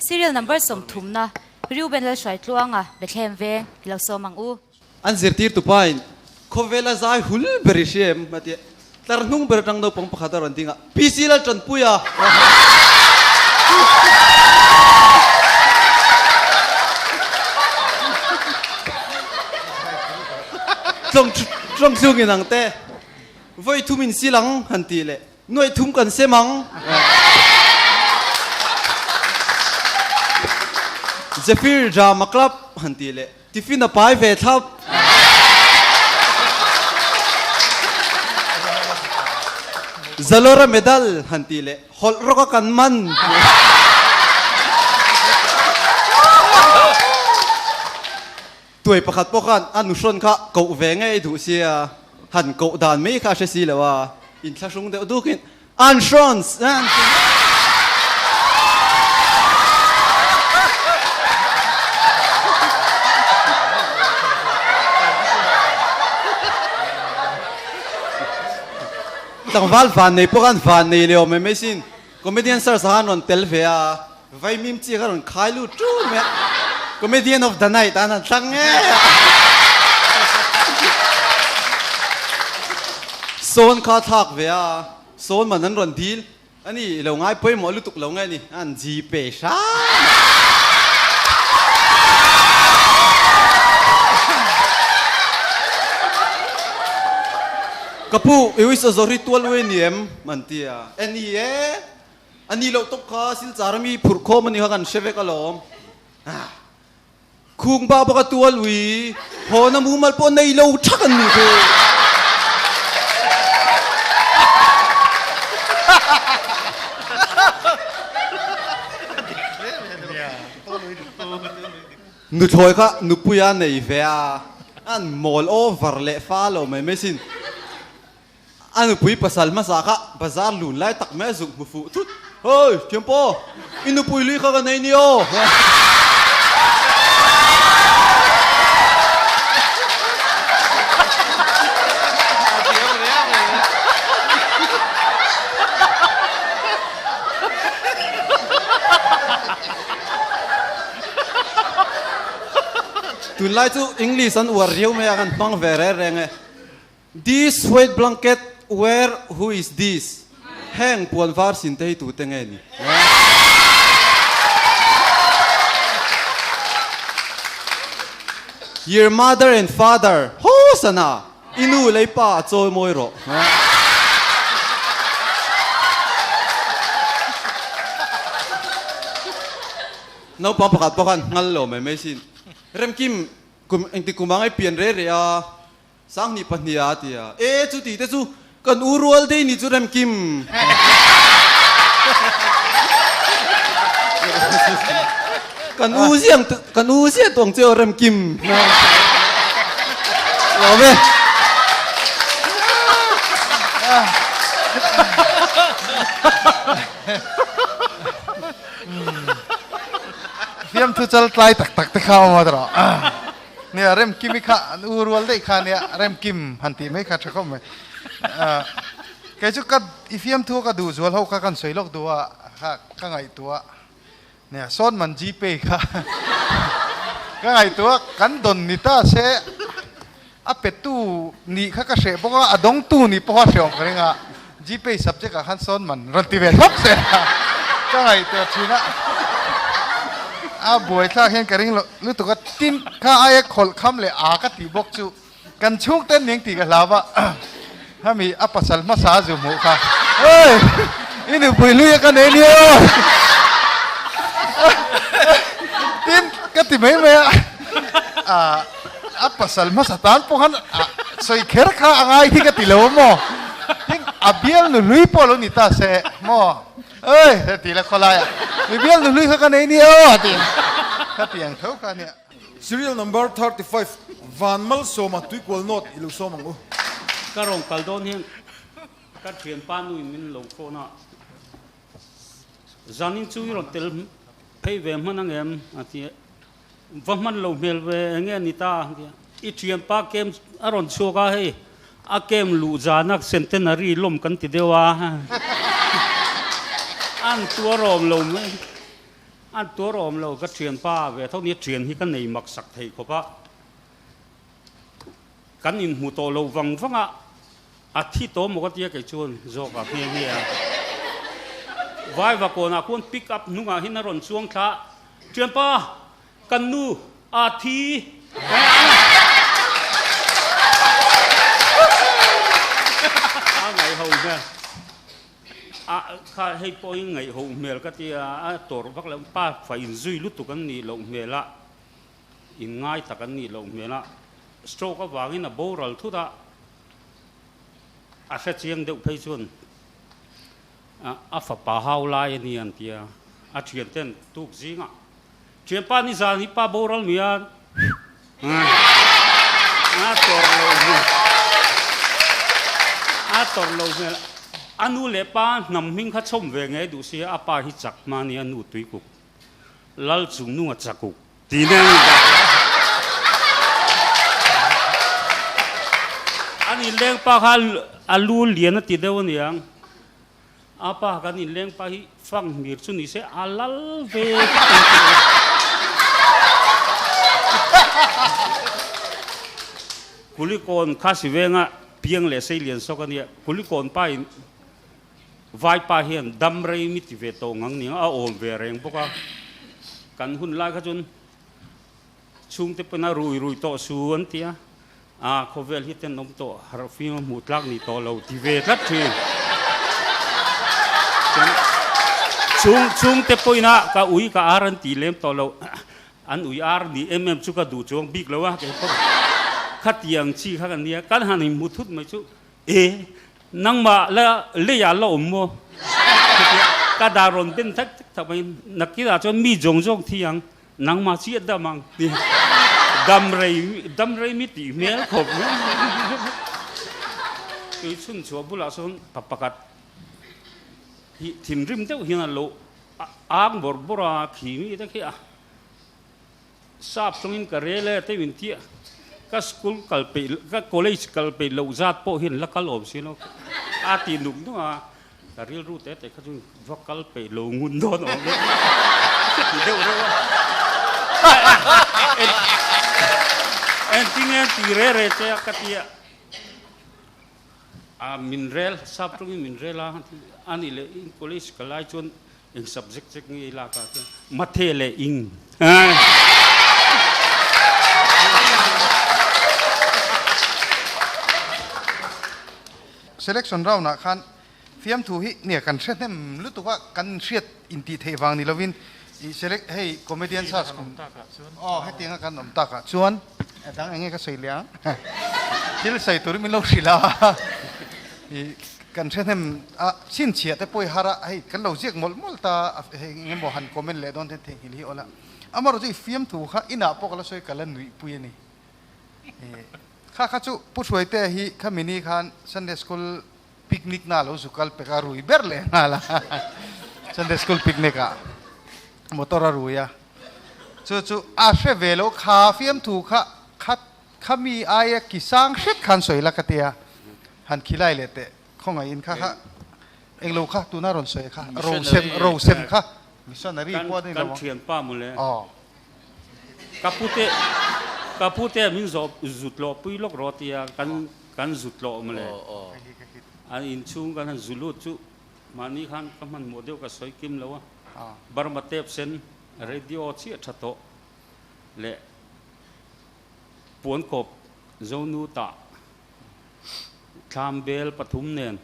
Serial number sawmthumna Reuben Lalhruaitluanga Bethlehem veng i lo sawm ang u. An zirtirtu pain khawvela zai hul ber i hria em? a ti a. Tlar hnung ber atang naupang pakhat a rawn ding a, PC Laltanpuia! Tlawng thlungin ang te, vawi thum in sil ang han ti leh. Nuaih thum kan sem ang. Zephyr Drama Club han tih leh tiffin a pai ve thlap. Zalora Medal han tih leh hawlh rawk a kan man. Tuai pakhat pawh khan a nuhrawn kha koh ve ngei duh sia, han koh dan mai kha a hre si lo a, inthlahrung deuh dukin, Anhrawns! An ti mai. Tlangval vannei pawh khan vannei leh awm em mai sin, comedian search ah khan rawn tel ve a, Vaimim chi kha rawn khai lut ṭul mai a, Comedian of the night an han thlang ngei a. Sawn kha thlak ve a, sawn man an rawn dil a ni, i lo ngai pawimawh lutuk lo nge ni, an Gpay hram a. Ka pu, i uisaw zawr hi tual ui a ni em? an ti a, E ni e. A ni loh tawp kha Silchar ami phurh khawm a ni kha kan hre vek alawm. Khung ba bawk a tual ui hawn a mumal pawh nei lo thak an ni chu. Nuthlawi kha nupui a nei ve a, an mawl over leh fa lo mai mai sin. A nupui pasal hmasa kha bazar lun lai tak mai a zuk hmu fuh thut. Hoi, thiampa, i nupui lui kha ka nei ni aw. Tunlai chu English an uar riau mai a, kan hmang ve reng reng e. This white blanket where who is this? Heng puan var sin te hi tute nge ni? Your mother and father Hosana i nu lei pa a chawi mawi rawh. Naupang pakhat pawh khan nghal lo mai mai sin. Remkim kum engti kum ang ei pian re re a. Sanghnih pahniha a ti a, E chuti te chu kan u rual dei ni chu Remkim. Kan u ziang kan u ziah tuang che aw Remkim. Lawm e. Fiamthu chal tlai tak tak te kha awm a tawh. Nia Remkimi kha an u rual daih kha nia Remkim han tih mai kha tha khawp mai. Kei chu ka i fiamthu ka duh zual ho kha kan sawi lawk duh a kha ka ngaihtuah nia sawn man Gpay kha ka ngaihtuah kan dawn ni ta se a petu nih kha ka hreh bawk a a dawngtu nih pawh a hreh awm ka ring a Gpay subject ah khan sawn man rawn ti ve thlawp se ka ngaihtuah thin a a buaithlak hian ka ring loh lutuk a tin kha aia khawlh kham leh a ka tih bawk chu kan chhung ten ning tih ka hlau a hemi a pasal hmasa a zu hmuh kha oi i nupui hlui a ka nei nia aw tin ka ti mai mai a A pasal hmasa tan pawh khan a sawi kher kha a ngai hi ka ti lo maw? Tin, a bial nu hlui pawh lo ni ta se maw? Oi, he ti la khawlai ah, mi bial nu hlui kha ka nei nia aw a ti. Ka ti ang tho kha nia. Serial number 35, Van Malsawma Tuikual North i lo sawm ang u. Ka rawn kal dawn hian ka thianpa nuin min lo phone a, zanin chu i rawn tel phei ve hman ang em? a ti a. Va hman lo hmel ve eng nge ni ta? I thianpa kem a rawn chhuak a hei, a kem luh zana centenary lawm kan ti deuh a, an tuarawm lo mai. An tuar awm lo ka thianpa ve tho nia thian hi ka nei mak sak thei khawp a. Kan inhmu tawh lo vang vang a, a thi tawh maw ka tia kei chuan zawk ah nghe nghe a. Vaiva kawnah khuan pick up hnungah hian a rawn chuang thla a, Thianpa, kan nu a thi. A ngaihho hmel. A kha hei pawh hi ngaihho hmel ka tia, a tawrh vak lo. Pa fa inzui lutuk an nih loh hmel a. Inngai tak an nih loh hmel a, stroke avangin a boral thut a, a hre chiang deuh phei chuan a fapa hau lai a ni an ti a, a thian ten tuk zingah thianpa nizan hi pa boral mi a a tawrh loh hmel a tawrh loh hmel a nu leh pa hnam hming kha chhawm ve ngei duh sia a pa hi chak hma a nia nu tuikuk Lal chungnunga chakuk ti nen a dah An inleng pa kha a lu lian a ti deuh a niang. A pa kan inleng pa hi fang hmir chu ni se a lal ve vak ang tih a. Kulikawn kha si venga piang leh sei lian sawk a nia. Kulikawn pa in Vaipa hian dam rei mi ti ve tawh ngang nia a awm ve reng bawk a, kan hun lai kha chuan chhungte pawn a rui rui tawh su an ti a, a khawvel hi ten awm tawh harh fim a hmuh tlak ni tawh lo ti ve tlat thin. Chuan chhung chhungte pawhin a ka ui ka ar an ti lem tawh lo, an ui ar ni em em chu ka duh chuang bik lo a, kei pawh khatiang chi kha ka nia, kan han inhmu thut mai chu E, nangmah la leiah la awm maw? Ka dar rawn ben thak thak thak mai, nakinah chuan mi zawng zawng thi ang, nangmah chiah dam ang ti dam rei dam rei mi tih hmel khawp mai. Tui chhun chhuah bulah sawn pa pakhat hi thinrim deuh hian a lo ang bawrh bawrh a, khi mi te khi a. Sap tawngin ka rel e teuh in tia ka school kal peih ka college kal peih loh zat pawh hian la kal awm si lo a ti nuk nuk a, ka rilru te te kha chu va kal peih lo ngun dawn awm e ti deuh reuh a. Engtinge ti re re che a ka tia a min rel sap tawngin min rel a ani leh in college ka lai chuan Eng subject chek nge i lak ah chuan Mathe leh Ing. Selection round ah khan fiamthu hi nia kan hre hnem lutuk a, kan hriat intih theih vang ni lovin i select hei comedian search kum aw hetianga kan awm tak ah chuan a dang enge ka sawi leh ang thil sawi turin min lo hrilh a i Kan hre hnem a, chhinchhiah te pawh i har a, hei kan lo ziak mawlh mawlh ta a, hei eng emaw han comment leh dawn ten theihnghilh hi awl a. Amaherawh chu i fiamthu kha inah pawh ka la sawi ka la nuihpui a ni. Kha kha chu Pu Hruaitea hi kha mini khan Sunday School picnic na lo zu kal pek a, rui ber leh nghal a, Sunday School picnic ah motor a rui a, chu chu a hre ve lo kha fiamthu kha kha Khami aia ki sang hret khan sawi la ka tia, han khilai leh teh khawngaihin kha kha englo kha tuna rawn sawi kha ro sem ro sem kha missionary pawh a ni lo ang. Kan thianpa mawle. Aw. Ka pute ka pute min zawh zut lawh pui lawk rawh tia kan kan zut lawh mawle. An inchhung kan han zu lut chu mahni khan ka hmanhmawh deuh ka sawi kim lo a. Burma tape sen radio chiah tha tawh leh Puankawp Zonu tah thlam bel pathum nen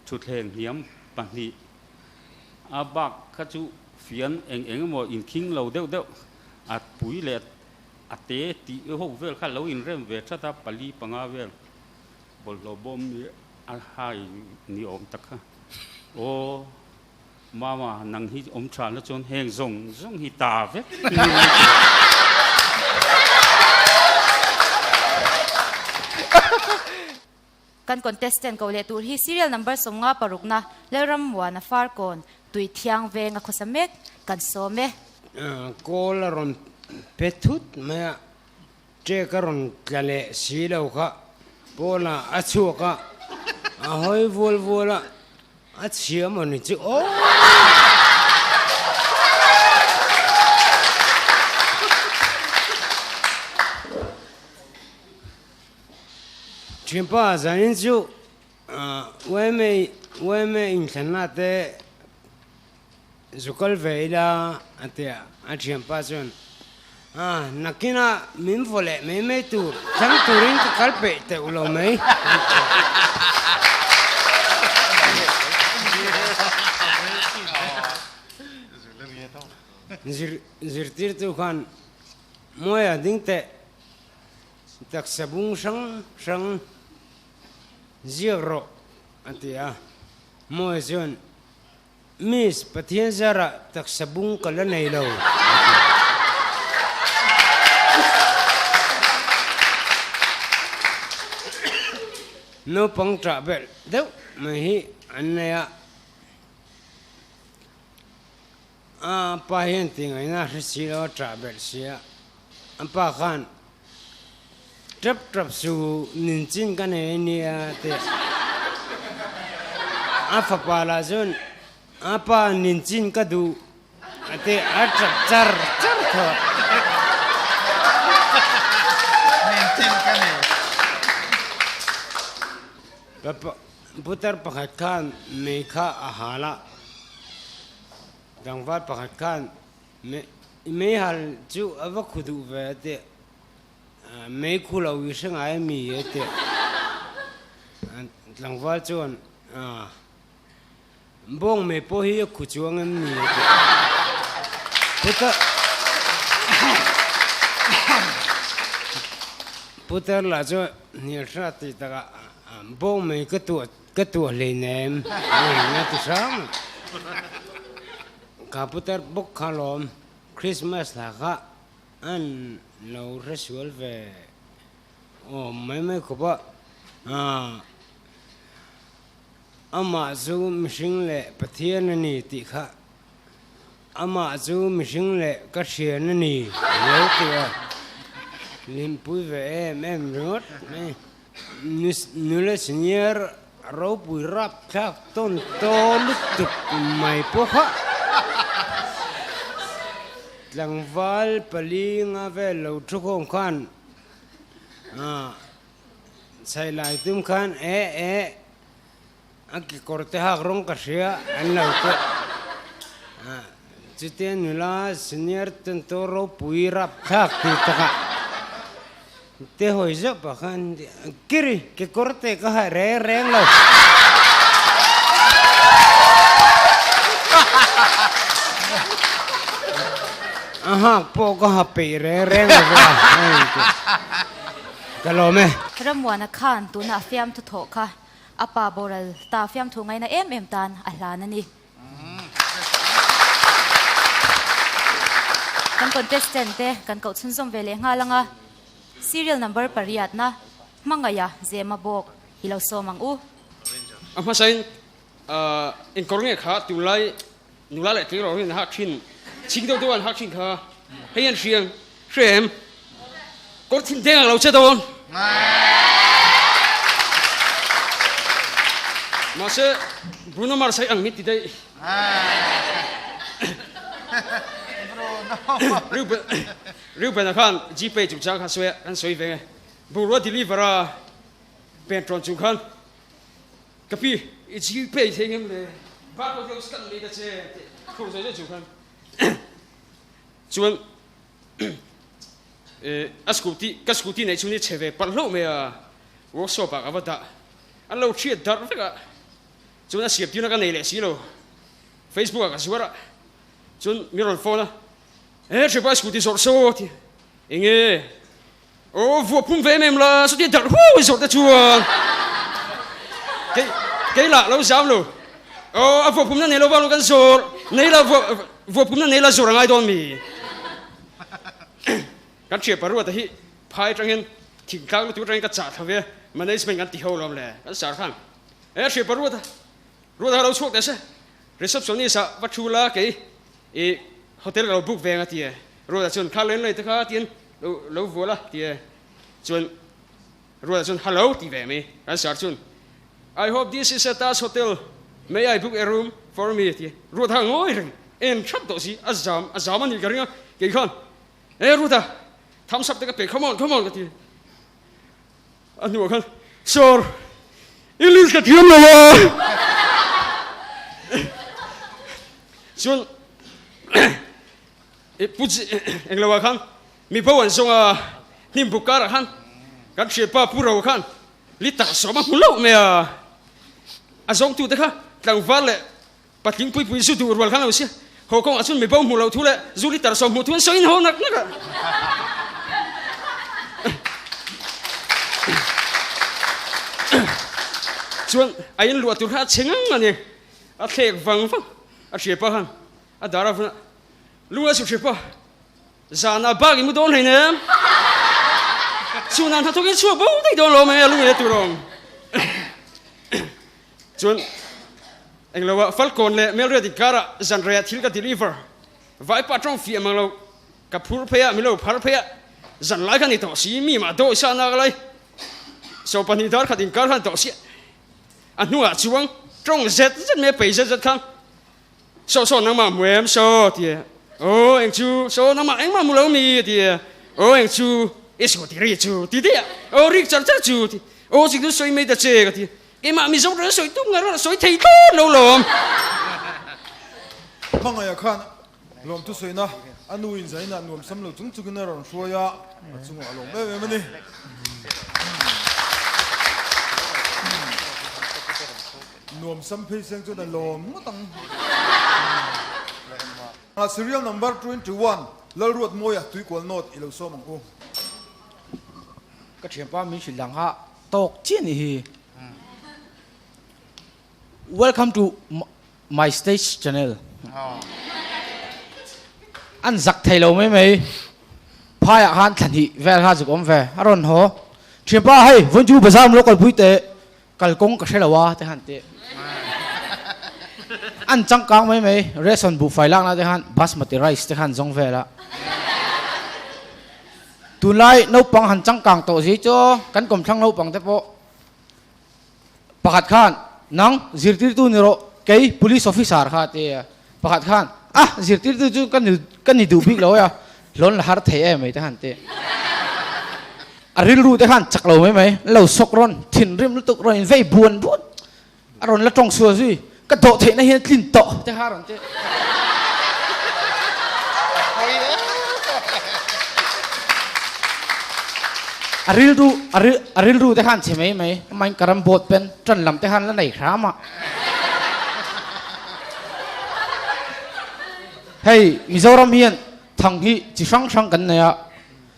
thutthleng hniam pahnih a bak kha chu fian eng eng emaw inkhing lo deuh deuh a pui leh a te tih ho vel kha lo inrem ve that a, pali panga vel bawlhhlawh bawm ni a hai ni awm tak kha. Aw Mama nang hi awm tha la chuan heng zawng zawng hi ta vek ni mai tur. Kan contestant ko leh tur hi serial number 50 parukna Lalrammuana Farkawn tui thiang veng a khawsa mek kan sawm e. Kawl a rawn pe thut mai a, ṭek a rawn tla leh si lo kha pawnah a chhuak a, a hawi vual vual a. A chhia maw ni chu aw. Thianpa zanin chu yma yma inthlanna te zu kal ve ila a ti a, a thianpa chuan a nakina min vaw leh mai mai tur thlang turin ka kal peih teuh lo mai a ti a. Zirtirtu khan Mawia ding teh Taksa bung hrang hrang ziak rawh a ti a. Mawi chuan, Miss, Pathian zarah taksa bung ka la nei lo a ti a. Naupang ṭah belh deuh mai hi an nei a. A pa hian ti ngaihna a hre si lo a ṭah belh si a. A pa khan, Ṭap ṭap su ninchin ka nei a nia ti a. A fapa lah chuan, A pa ninchin ka duh a ti a ṭap char char tho. Ninchin ka nei. Putar pakhat khan mei kha a hal a. Tlangval pakhat khan meihal chu a va khu duh ve a ti. Mei khu lo i hre ngai a mi a ti. Tlangval chuan bawng mei pawh hi a khu chuang em ni a ti. Putar Putar lah chuan hnial hrat tih takah bawng mei ka tuah Ka tuah hleinem a ti hrang a. Ka putar bawk kha lawm Christmas hla kha an lo hre sual ve awm mai mai khawp a. Amah chu mihring leh Pathian a ni tih kha amah chu mihring leh ka thian a ni lo ti a hlimpui ve em em ringawt mai. Nula senior ropui rap thlak tawn taw lutuk mai pawh kha tlangval palinga vel lo thu khawm khan chhai lai tum khan e e a kekawr te hak rawng ka hria an lo teh chutia nula senior tawn taw ropui rap thlak tih takah. Te hawi zauh pah khan Kiri, kekawr te ka ha reng reng lo. A hak pawh ka ha peih reng reng lo va Ka lawm e. Rammuana khan tuna a fiamthu thawh kha a pa boral ta fiamthu ngaina em em tan a hlan a ni. Kan contestant te kan koh chhunzawm ve leh nghal anga serial number pariatna hmangaiha Zema bawk i lo sawm ang u. A hmasain inkawr nge kha tunlai nula leh tleirawl hian an hak thin, chhing deuh deuh an hak thin kha hei an hriang hre em? Kawr thin deng ang lo che dawn. Mahse Bruno Mars hi ang min ti daih. Reuben-a khan Gpay chungchang kha sawi a, kan sawi ve nge. Bungrua deliver a pen tawn chung khan ka pi i Gpay thei ngem le barcode lo scan mai ta che tih khur zai zai chung khan chuan a scooty ka scooty neih chhung hi chhe ve palh hlauh mai a, workshop ah ka va dah, an lo hriat darh vek a, chuan a siam tirna ka nei leh si lo, Facebook ah ka zuar a, chuan min rawn phone a, he hrepa scooty zawrh saw ti, enge aw vuah phum ve em em la saw tia darh huau zawrh te chuan kei kei lah lo zam lo, aw a vuah phumna nei lo vang lo kan zawrh, nei la vuah vuah phumna nei la zawrh a ngai dawn mi. Kan hriat paruata hi phai atangin thingtlang lutuk atangin ka chah thla ve management kan ti ho lawm le kan sar khan e hriat paruata ruata lo chhuak teh se receptionist ah va thu la kei i hotel ka lo book ve ang a ti e ruata chuan kha len lei te kha tiin lo lo vual a ti e chuan ruata chuan hello ti ve mai kan sar chuan I hope this is a Taj hotel may I book a room for me ti ruata ngawi reng en thap tawh si a zam a zam a nih ka ring a kei khan E Ruta, thumbs up te ka pe, come on, come on ka ti. A hnuah khan Sir, English ka thiam lo a. Chuan Pu englo ah khan mi bo an zawng a, hnim buk karah khan kan thianpa Pu Ro khan litre sawm a hmu loh mai a. A zawngtute kha tlangval leh Patling pui pui zu duh rual khan lo sia. Haw kawngah chuan mibo hmuh loh thu leh zu liter sawm hmuh thu an sawi in haw nak nak a. Chuan a in luah tur kha a che ngang a ni. A thlek vang vang a hria pa khan a dar a vun a, Lunga su hria pa, zanah bak i mu dawn hleinem. Chhunah hnathawk in chhuak bo daih dawn lo mai a lung e tur awm. Chuan englo ah Falkawn leh Melriat inkar ah zanrei ah thil ka deliver. Vaipa tawng fiah mang lo ka phur phei a, milo phar phei a, zan lai kha ni tawh si, mi mah dawi sa nak lai. 12 dar khat inkar khan tawh si a hnungah chuang tawng zet zet mai a pei zet zet khan saw saw nangmah hmu em saw ti a, aw eng chu saw nangmah engmah hmu lo mi ti a, aw eng chu i saw ti ri chu ti daih a, aw rik char char chu ti, aw chik chu sawi mai ta che ka ti. Keimah Mizo ran sawi tum ngar a sawi thei thlawt lo lawm. Hmangaih khan lawmthu sawina a nu in zainah nuam sam lo chung chungin a rawn hruai a, a chungah a lawm em em a ni. Nuam sam phei seng chuan a lawm ngawt ang. Serial number 21 Lalruatmawia Tuikual North i lo sawm ang u. Ka thianpa min hrilh dang kha Tawk chiah nih hi. Welcome to my stage channel. An zak thei lo mai mai. Phaiah khan thla hnih vel kha zuk awm ve. A rawn haw. Thianpa hei Vawnchu bazar lo kalpui teh kalkawng ka hre lo a te han ti. An changkang mai mai. Ration buhfai lakna te khan basmati rice te khan zawng vel a. Tunlai naupang han changkang tawh zui chu kan kawmthlang naupang te pawh pakhat khan nang zirtirtu ni rawh kei police officer kha ti a, pakhat khan ah zirtirtu chu ka ni ka ni duh bik lo a hlawn la har thei em mai te khan ti a rilru te khan chak lo mai mai lo sawk rawn thinrim lutuk rawn in vei buan buan A rawn la tawng sual zui, ka dawh theihna hian tlin tawh te kha a rawn ti. A rilru, a ril, a rilru te khan che mai mai, amahin ka ram boat pen tan lam te khan la nei hram a. Hei, Mizoram hian thang hi chi hrang hrang kan nei a,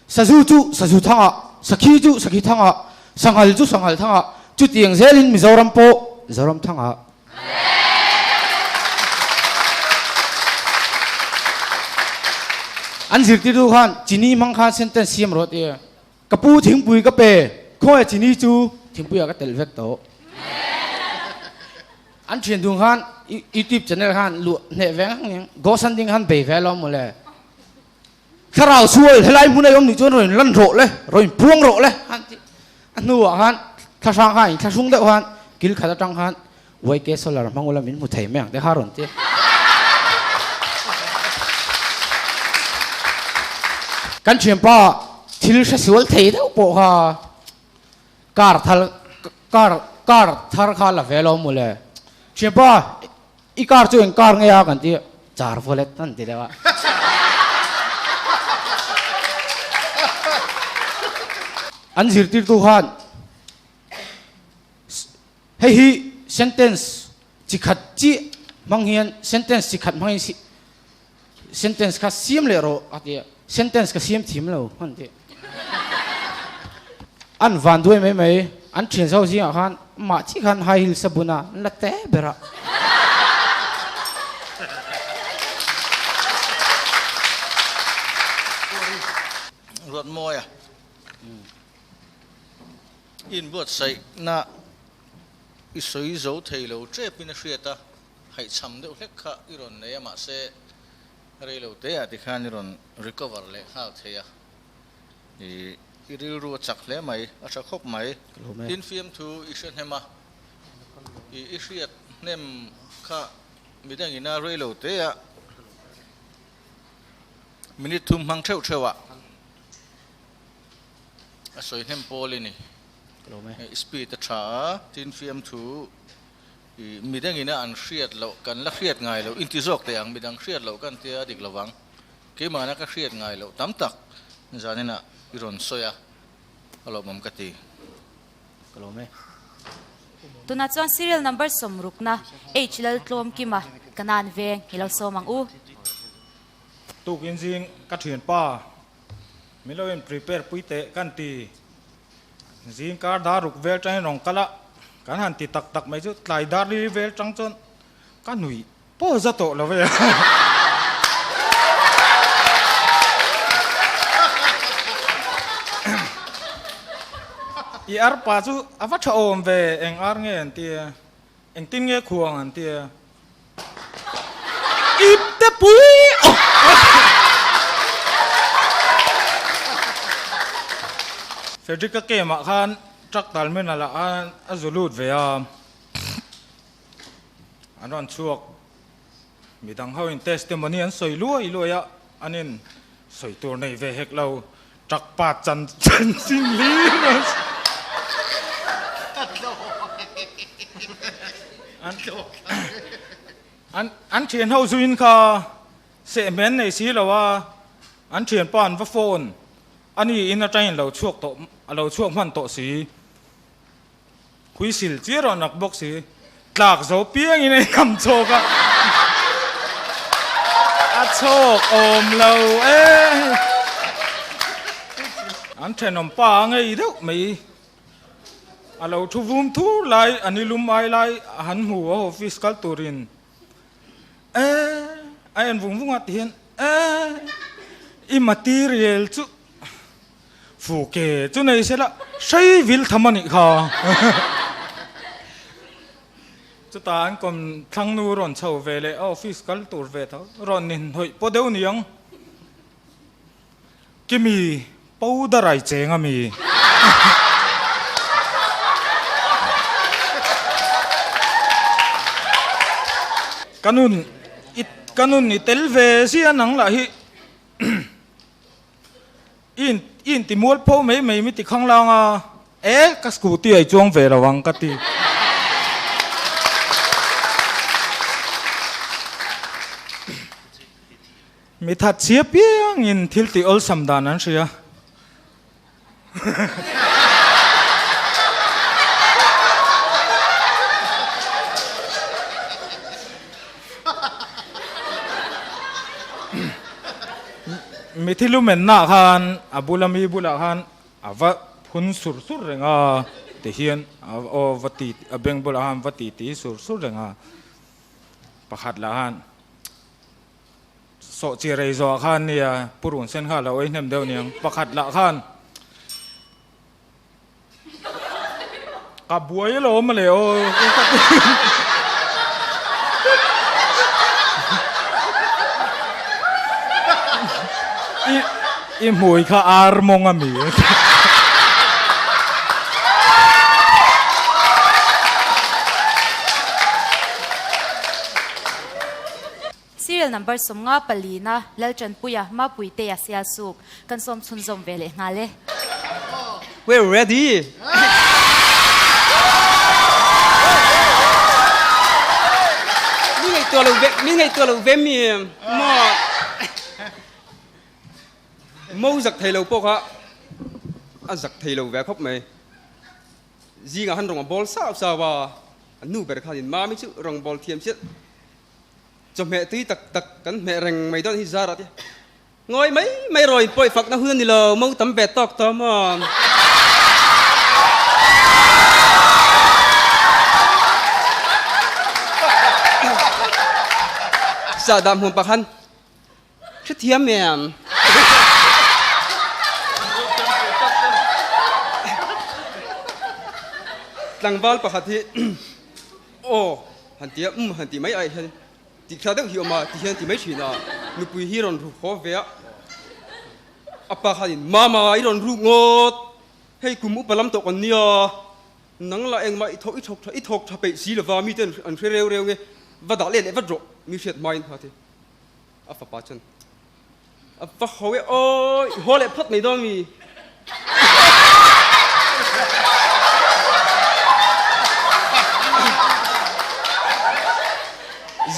Sazu chu sazu thangah, sakhi chu sakhi thangah, sanghal chu sanghal thangah, chutiang zelin Mizoram pawh Zoram thangah. An zirtirtu khan chini hmang khan sentence siam rawh ti a, ka pu thingpui ka pe, khawnge chini chu thingpuiah ka telh vek tawh. An thian dung khan YouTube channel khan luah hneh ve ngang nia, Gosanding khan bei ve lo mawle. Thlarau sual helai hmun a awm nih chuan rawn lan rawh le, rawn puang rawh le han tih a hnuah khan thlahrang khan in thlahrung deuh khan kil khat atang khan YK Solar hmang ula min hmu thei mai ang te kha rawn ti. Kan thianpa thil hre sual thei deuh pawh kha car thal car car thar kha la ve lo mawle. Thianpa I car chu eng car nge a kan ti char vawlet an ti deuh a. An zirtirtu khan hei hi sentence chi khat chiah hmang hian sentence chi khat hmangin sentence kha siam leh rawh a ti a, sentence ka siam thim lo an ti. An van duai mai mai, an thian zau zingah khan amah chiah khan high heels a bun a, an la te ber a. Ruatmawia i inbuatsaihna i sawi zo thei lo tepin a hriat a. Haihchham deuh hlek kha i rawn nei a, mahse rei lo te ah tikhan i rawn recover leh nghal thei a, i i rilru a chak hle mai, a tha khawp mai. Tin fiamthu i hre hnem a, i i hriat hnem kha midangina rei lo te ah minute thum hmang theuh theuh ah a sawi hnem pawl i ni. Ka lawm e. Speed a tha a, tin fiamthu i midangina an hriat loh kan la hriat ngai loh inti zawk teh ang, midang hriat loh kan tia dik lovang. Keimahna ka hriat ngai loh tam tak zaninah i rawn sawi a, a lawmawm ka ti. Ka lawm e. Tunah chuan serial number sawmrukna H Laltlawmkima Kanan veng i lo sawm ang u. Tukin zing ka thianpa min lo in prepare pui teh kan ti. Zing kar dar ruk vel tangin rawn kal a, kan han ti tak tak mai chu tlai dar li vel tang chuan ka nuih pawh za tawh lo ve a. I arpa chu a va tha awm ve, eng ar nge an ti a, engtin nge khuang an ti a. Ip te pui Frederick a game ah khan truck terminal ah khan a zu lut ve a, an rawn chhuak midang ho in testimony an sawi luai luai a, an in sawi tur nei ve hek lo Truck pa chan chanchin hlir a An an thian ho zuin kha sehmen nei si lo a, an thianpa an va phone a ni in atangin lo chhuak tawh a lo chhuak hman tawh si. Huisil chiah erawh nak bawk si. Tlak zo piangin a inkham chawk a, a chhawk awm lo e. An thenawm pa a ngei deuh mai. A lo thu vum thur lai, a ni lum ai lai a han hmu a office kal turin e a en vung vung a ti hian e i material chu Fuke chu nei se la hrei vil tham a nih kha. Chutah an kawm thlang nu rawn chho ve leh a office kal tur ve tho rawn inhnawih pawh deuh niang. Kimi powder ai cheng a mi. Ka nun i ka nun i tel ve zia nang lah hi. I in i inti mual pho mai mai mi ti khanglang a, e ka scooty a i chuang ve lo ang ka ti. Mi that chhia piangin thil tih awlsam dan an hria. Mithi lumennaah khan a bula mi bulah khan a va phun sur sur reng a tihian aw va ti a beng bulah khan va ti ti sur sur reng a pakhat lah khan Sawh chi rei zawh ah khan nia purun sen kha lo ei hnem deuh niang pakhat lah khan ka buai alawm mawle aw i i hmui kha ar mawng a mi. Serial number 54 na Laltanpuia Mapuitea Sialsuk kan sawm chhunzawm ve leh nghal e. We're ready! Mi ngaihtuah lo ve, mi ngaihtuah lo ve mi maw? Mo zak thei lo pawh kha a zak thei lo ve khawp mai. Zingah han rawng a bawl sauh sauh a, a nu ber khanin Mami chu rawng bawl thiam chiah. Chawhmeh tui tak tak kan hmeh reng mai dawn hi zar a ti. Ngawi mai mai rawh in pawih fakna hun a ni lo, mo tam ve tawk tawh maw? Sahdah hmuam pakhan hrethiam em? Tlangval pakhat hi Aw, han ti a, umm han ti mai ai hian tih thla deuh hi awm a ti hian ti mai thin a, nupui hi rawn ruk haw ve a, a pa khanin Mama i rawn ruk ngawt, hei kum upa lam tawh kan nia, nang lah engmah i thawk i thawk tha i thawk tha peih si lova mite an hre reu reu nge, va dah let leh vat rawh mi hriat hmain kha ti a fapa chuan A va ho e aw, i haw leh phawt mai dawn mi?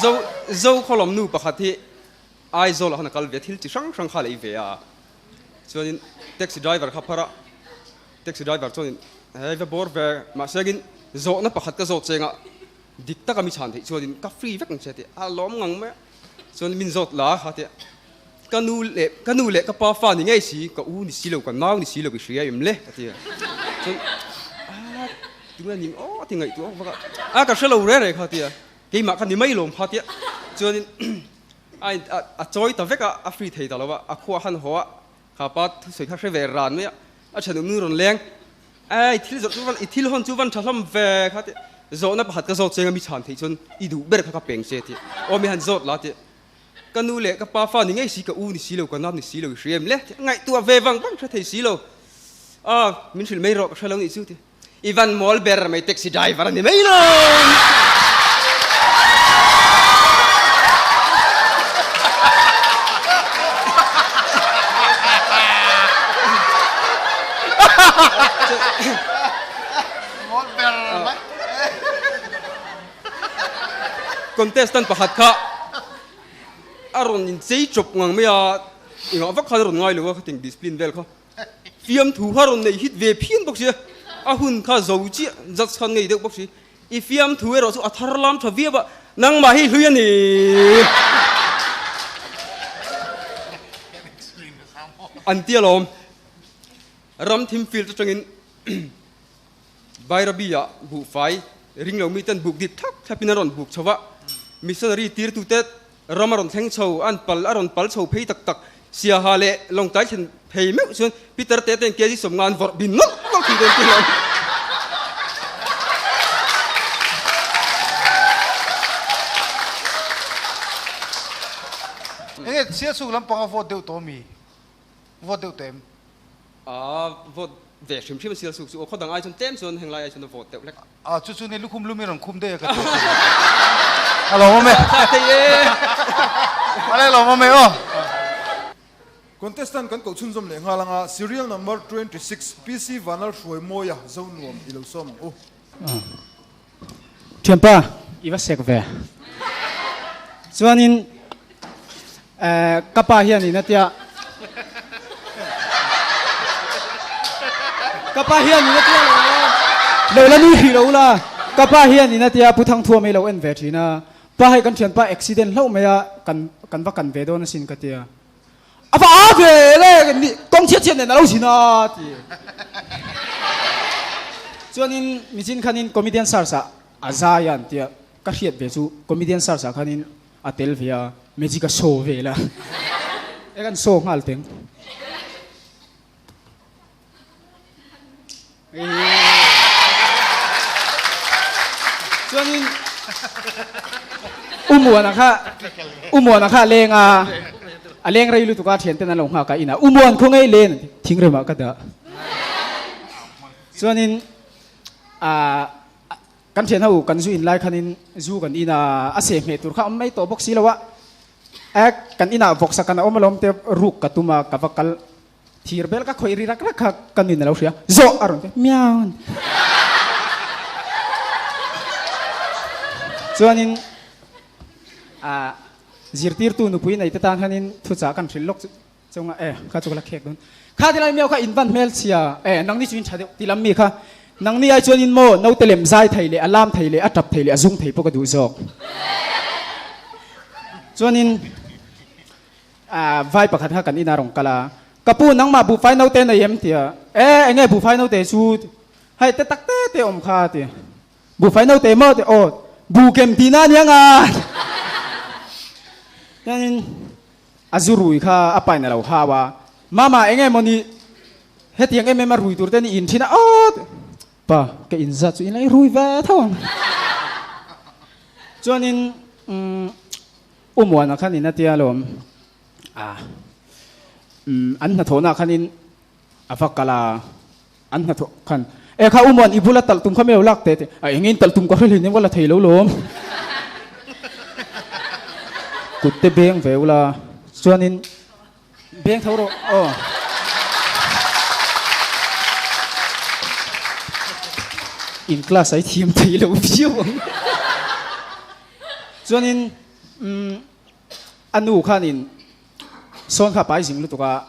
Zo zo khawlawm nu pakhat hi Aizawl ah khan a kal ve a, thil chi hrang hrang kha a lei ve a. Chuanin taxi driver kha phar a, taxi driver chuanin hei va bawr ve mahse angin zawhna pakhat ka zawt cheng a, dik taka mi chhan theih chuanin ka free vek ang che a ti a, a lawm ngang mai a. Chuan min zawt la kha tia ka nu leh ka nu leh ka pa fa ni ngei si ka u ni si lo ka nau ni si lo i hria em le ka ti a chuan a tunge ning aw ti ngaihtuah vak a a ka hrelo re re kha tia keimah ka ni mai lawm kha tia chuanin a a chawi ta vek a a free thei ta lo a a khua han haw a kha pa thusawi kha hre ve ran mai a a thenawm nu rawn leng Ei, thil zawh chu van, i thil hawn chu van tha hlawm ve kha tih zawhna pakhat ka zawt cheng a mi chhan theih chuan i duh ber kha ka peng che tih aw mi han zawt la tih ka nu leh ka pa fa ni ngei si ka u ni si lo ka nap ni si lo i hria em le tih ngaihtuah ve vang vang hre thei si lo a min hrilh mai rawh ka hre lo nih chu tih i van mawl ber mai taxi driver a ni mai lo. Contestant pakhat kha a rawn inchei chawp ngang mai a, engah vak khan a rawn ngai lo a, khating discipline vel kha fiamthu kha a rawn nei hit ve phian bawk sia, a hun kha zo chiah judge khan ngei deuh bawk si. I fiamthu erawh chu a thar lam tha viau a, nangmah hi hlui a ni. An ti alawm. Ram thim field atangin Bairabi ah buhfai ring lo miten buk dik thlap thlapin a rawn buk chho a, missionary tirtute ram a rawn thleng chho, an pal a rawn pal chho phei tak tak, Siaha leh Lawngtlai thlen phei meuh chuan Peter te ten kg 50 an vawrh bin nawlh nawlh thei dawn tih lo. Enge Sialsuk lampanga vote deuh tawh mi? Vote deuh tawh em? A vote ve hrim hrim a Sialsuk chu aw khaw dang ai chuan tlem chuan heng lai ai chuan a vote deuh hlek. A chu chu ni lukhum lum i rawn khum daih a ka ti. A lawm awm e. Thei e. A le lawm awm e aw. Contestant kan koh chhunzawm leh nghal anga serial number 26 PC Vanal Hruaimawia Zonuam i lo sawm ang u. Thianpa i va sek ve. Chuanin ka pa hian in a tia ka pa hian in a tia lo lo la nui hrih lo ula ka pa hian in a tia Pu Thangthuam hi lo en ve thin a pa hei kan thianpa accident hlauh mai a kan kan va kan ve dawn asin ka tia A va a ve le ni kawng chhiat chhiat nen a lo zin a ti. Chuanin michin khanin comedian search ah a zai a an tia ka hriat ve chu comedian search ah khanin a tel ve a magic a show vel a e kan show nghal teng. Chuanin Umuana kha Umuana kha a leng a, a leng rei lutuk a thianten an lo nghak a inah Umuan khaw ngei len thingremah ka dah. Chuanin ah kan thian ho kan zu in lai khanin zu kan in a, a seh hmeh tur kha a awm mai tawh bawk si lo a, ek kan inah vawksa kan a awm alawm te ruk ka tum a ka va kal Thir bel ka khawih ri rak rak kha ka nuin a lo hria, Zawh! a rawn ti, Miau! Chuanin ah zirtirtu nupui nei te tan hianin thuchah kan hrilh lawk chunga e kha chu ka la khek dawn. Kha tilai miau kha in van hmelchhia e nangni chu in tha deuh ti lam mi kha nangni ai chuanin maw naute lem zai thei leh a lam thei leh a tap thei leh a zung thei pawh ka duh zawk. Chuanin Vai pakhat kha kan inah rawn kal a, Ka pu nangmah buhfai naute nei em? ti a, E enge buhfai naute chu? Hei te tak te te awm kha ti. Buhfai naute maw? ti, Aw bu kem tihna a nia nga. Chuanin a zu rui kha a pain a lo hau a, Mama enge maw ni hetiang em em a rui tur te ni in thin a, Aw ti. Pa ka inzat chu in la i rui ve tho ang. Chuanin umm U Muana khanin a tia alawm a, umm an hnathawhna khanin a va kal a, an hnathawh khan e kha U Muan i bula talh tum kha mi lo lak teh teh a, engin talh tum ka hre hlei nem ka la thei lo lawm kut te beng ve ula chuanin beng tho rawh aw. In class a i thiam thei lo viau ang chuanin. Umm a nu khanin sawn kha a pai zing lutuk a,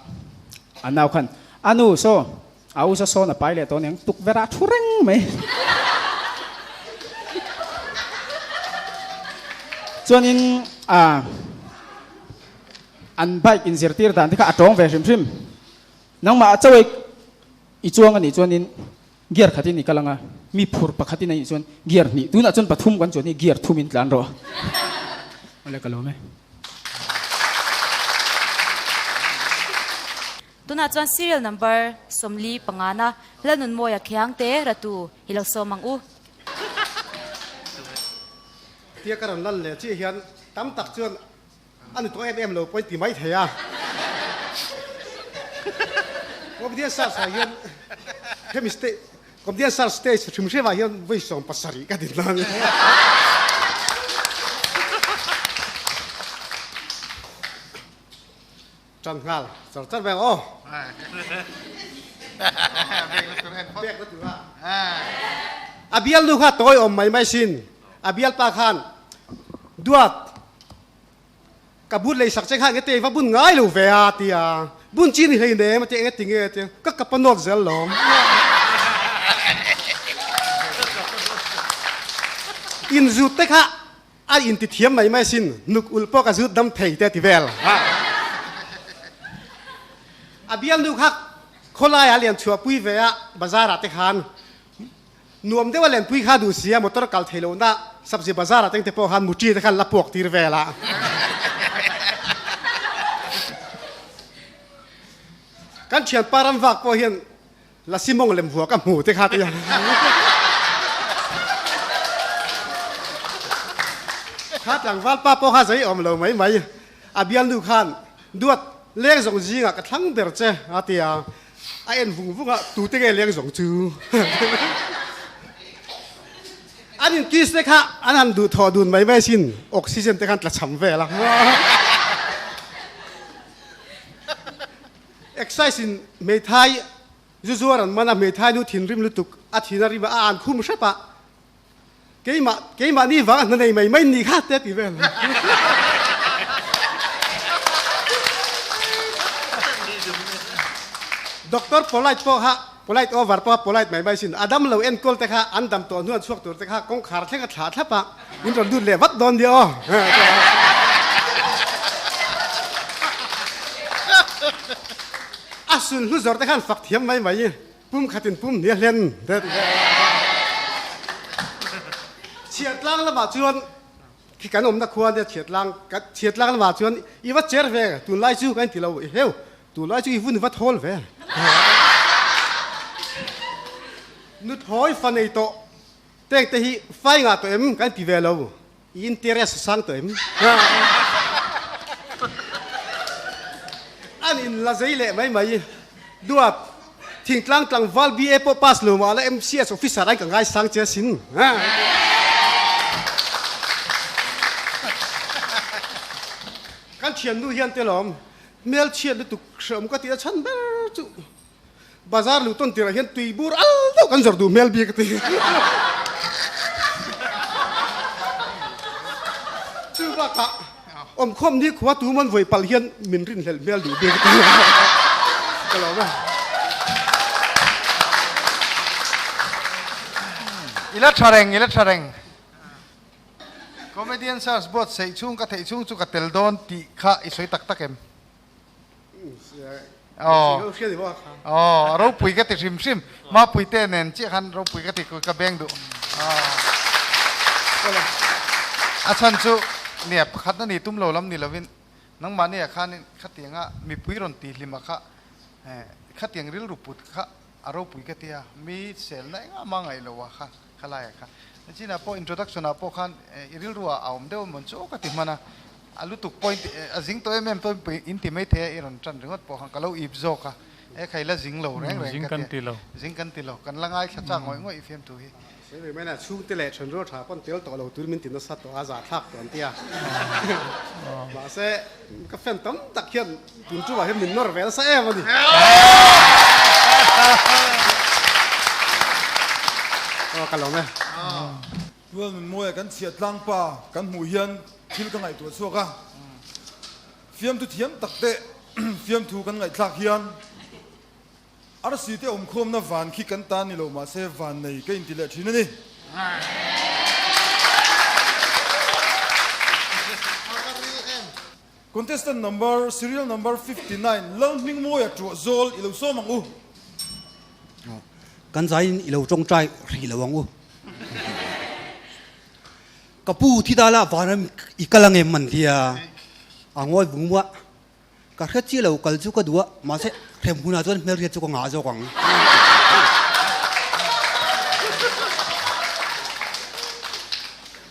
a nau khan a nu saw a u saw sawn a pai leh tawh aniang tukverh ah a thu reng mai. Chuanin ah an bike inzirtir dan te kha a tawng ve hrim hrim. Nangmah chauh i chuang anih chuanin Gear khatin i kal anga, mi phur pakhatin a nih chuan gear hnih, tunah chuan pathum kan chuan hi gear thumin tlan rawh. Awle ka lawm e. Tunah chuan serial number 45 na Lalnunmawia Khiangte Ratu i lo sawm ang u. Tia ka rawn lan leh chiah hian tam tak chuan A ni tawh em em lo pawhin ti mai thei a. Comedian Search ah hian hemi stage Comedian Search stage hrim hrim ah hian vawi 70 ka din nan. Tan nghal char char mai ang aw. Bek na tur a. A bialnu kha tawi awm mai mai sin. A bialpa khan duat Ka bun lei sak che kha enge te va bun ngai lo ve a ti a, bun chi ni hlei nem a ti enge ti nge a ti a, ka kap a nawt zel lawm. In zut te kha a in ti thiam mai mai sin, nuk ulh pawh ka zut dam thei te a ti vel. A bialnu kha khawlai ah lian chhuah pui ve a, bazar ah te khan Nuam deuh a lenpui kha duh sia motor kal thei lohna sabzi bazar ah tengte pawh khan muṭi te khan la puak tir vel a. Kan thianpa ram vak pawh hian lasi mawng lem vuak a hmu te kha tia. Kha tlangval pa pawh kha zei awm lo mai mai. A bialnu khan duat leng zawng zingah ka thlang ber che a ti a. A en vung vung a, tute nge leng zawng chu? An in kiss te kha an han duh thawh dun mai mai sin, oxygen te khan tla cham vel a. Exercise in hmeithai zu zuar an man a, hmeithai nu thinrim lutuk a thin a rim a, a an khum hrep a. Keimah, keimahni vang a hna nei mai mai ni kha te ti vel. Doctor polite pawh kha, polite over pawh kha polite mai mai sin. A dam lo enkawl te kha an dam tawh hnuan chhuak tur te kha kawngkhar thleng a thlah thlap a, in rawn lut leh vat dawn nia aw. A sun hlu zawr te khan fak thiam mai mai. Pum khatin pum hnia hlen det. Chhiatlang lamah chuan khi kan awmna khua nia chhiatlang chhiatlang lamah chuan i va cher ve tunlai chu kan ti lo i heu tunlai chu i vun va thawl ve. Nuthawi fa nei tawh teng te hi fai ngah tawh em kan ti ve lo i interest sang tawh em. An in la zei leh mai mai. Duat, thingtlang tlangval BA pawh pass lo mah la MCS officer ai ka ngaisang che asin. Kan thiannu hian te lawm hmelchhiat lutuk hreawm ka tih a chhan ber chu bazar luh tawn tirah hian tui bur al deuh kan zawrh duh hmel bik a ti. Chu bakah Awmkhawm ni khua tu man vawi palh hian min rinhlelh hmel duh bik a ti. Ka lawm e. I la tha reng, i la tha reng. Comedian search buatsaih chhung ka theih chhung chu ka tel dawn tih kha i sawi tak tak em? Aw, aw, ropui ka ti hrim hrim. Mapuite nen chiah khan ropui ka ti ka beng duh. A chhan chu nia pakhat na ni tum lo lam ni lovin nangmahni ah khanin khatianga mipui rawn ti hlim a kha khatiang rilru put kha a ropui ka ti a, mi selna engah mah ngaih lo a kha khalai ah kha. Chinah pawh introduction ah pawh khan i rilru ah a awm deuh emaw chu ka ti hman a. A lutuk pawh a zing tawh em em tawh in ti mai thei a, i rawn tan ringawt pawh khan ka lo ip zawk a, e khai la zing lo reng reng ka ti a, zing kan ti lo, kan la ngaithla chak ngawih ngawih i fiamthu hi. Sawi ve mai na, chhungte leh thenrual tha pawn tel tawh lo tur min ti nasa tawh a, zahthlak tawh an ti a, mahse ka fan tam tak hian tun tumah hian min nawr ve nasa em a ni. Aw ka lawm e. Tual nun mawia kan chhiat tlangpa kan hmuh hian. thil ka ngaihtuah chhuak a, fiamthu thiam tak te fiamthu kan ngaihthlak hian arsi te awmkhawmna van khi kan ta ni lo mahse van nei ka inti leh thin a ni. Contestant number, serial number 59, Lalhmingmawia Tuahzawl i lo sawm ang u. Kan zaiin i lo tawngtai hrih lo ang u. Ka pu thi dala vanram i kal ang em an ti a, a ngawi vung muah. Ka hre chiah lo kal chu ka duh a, mahse hrem hunah chuan hmelhriat chu ka ngah zawk ang.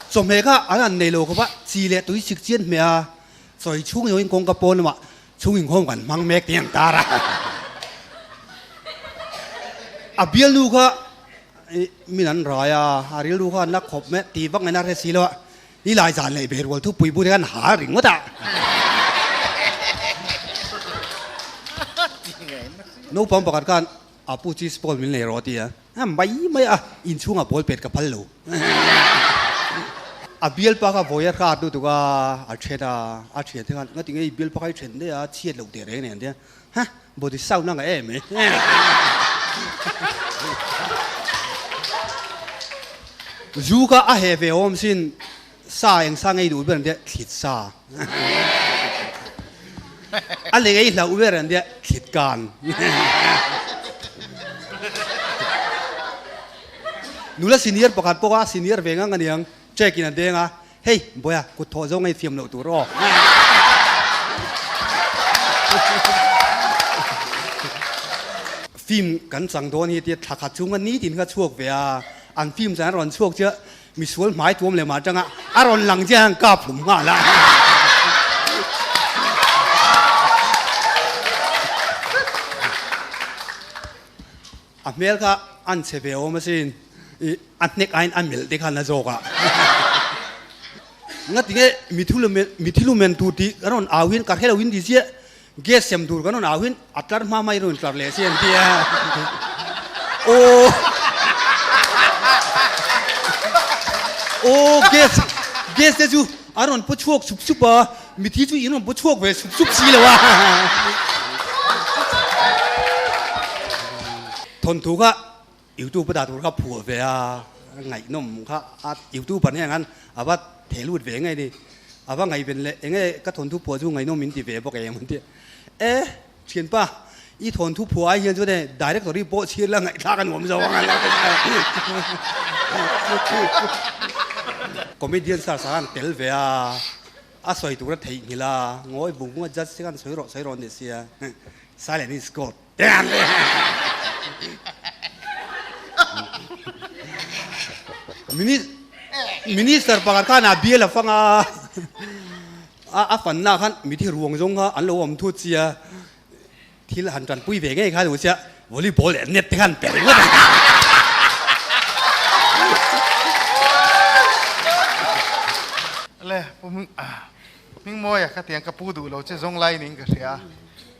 Chawhmeh kha an han nei lo khawp a, chi leh tui sik chian hmeh a, sawi chhung zawngin kawngka pawn lamah chhung inkhawm kan hmang mek tih an tar a. A bialnu kha min an rai a, a rilru kha an la khawp mai a, ti vak ngaihna a hre si lo a, ni lai zan leh ve rual thupui bur hian ha ringawt a. Naupang pakhat khan a pu cheese ball min lei rawh a ti a, a mai mai a, inchhungah ball pet ka phal lo. A bialpa kha vawi a hrat lutuk a, a then a, a thian te khan ngati nge i bialpa kha i then daih a, chhiat loh teh reng nen tia, ha body sound a ngah em mai. Zu kha a heh ve awm sin, sa eng sa ngei duh ber an tia, thlit sa. A lei ei hlauh ber an tia, thlit kan. Nula senior pakhat pawh kha senior ve ngang aniang, check in a deng a, hei Bawia kut thawh zawng ei thiam loh tur aw. Film kan chang dawn hi tia thla khat chhunga nitin kha chhuak ve a, an film chan a rawn chhuak chiah Misual hmai tuam leh mah atanga a rawn lang chiah hian kap hlum nghal a. A hmel kha an chhe ve awm asin, i a hnek aiin a melh te khan a zawk a. Ngatinge mithilumen tur tih kan rawn au hian ka hre lo in ti chiah, gas sem tur kan rawn au hian a tlar hma hma i rawn tlar leh si an ti a. Aw Aw gas gas te chu a rawn pu chhuak sup sup a, mithi chu in rawn pu chhuak ve sup sup si lo a. Thawnthu kha YouTube a dah tur kha phuah ve a, ngaihnawm kha a YouTuber nen khan a va theh lut ve ngei ni. A va ngaihven leh eng nge ka thawnthu phuah chu ngaihnawm min ti ve bawk em an ti. E thianpa i thawnthu phuah ai hian chuan e director hi pawh chhir la ngaihthlak a nuam zo ang an lo ti mai. Comedian star sa khan tel ve a, a sawi tur a theihnghilh a, ngawi vung vung a judge te khan sawi rawh sawi rawh an ti sia, silent is gold. Minister pakhat khan a bial a fang a, a fanna khan mithi ruang zawng kha an lo awm thut sia, thil han tanpui ve ngei kha duh sia, volleyball leh net te khan pe ringawt a. Le Pu Hmingmawia kha tiang ka pu duh lo che zawng lai niin ka hria a,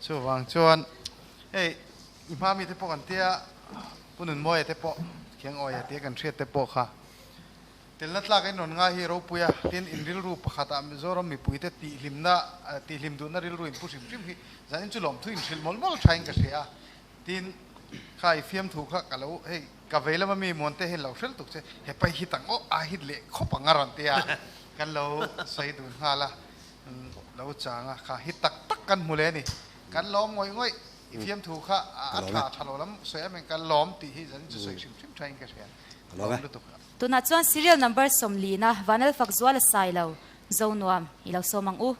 chuvang chuan hei i hma mite pawh kan tia Pu Nunmawia te pawh Khiangawia tia kan hriat te pawh kha telna tlak in rawn ngai hi ropui a, tin in rilru pakhatah Mizoram mipuite tihhlimna tihhlim duhna rilru in pu hrim hrim hi zanin chu lawmthu in hrilh mawlh mawlh thain ka hria a, tin kha i fiamthu kha ka lo hei Ka vei lama mi Muante hian lo hrel tuk che, he pai hit ang aw, a hit leh khawp ang a rawn ti a, kan lo sawi dun nghal a, lo chang a, kha hit tak tak kan hmu leh a ni, kan lawm ngawih ngawih, i fiamthu kha a tha tha lo lam sawi em em kan lawm tih hi zanin chu sawi hrim hrim thain ka hria, lawm lutuk. Tunah chuan serial number 40 na Vanal Fakzual a sai lo, Zonuam i lo sawm ang u.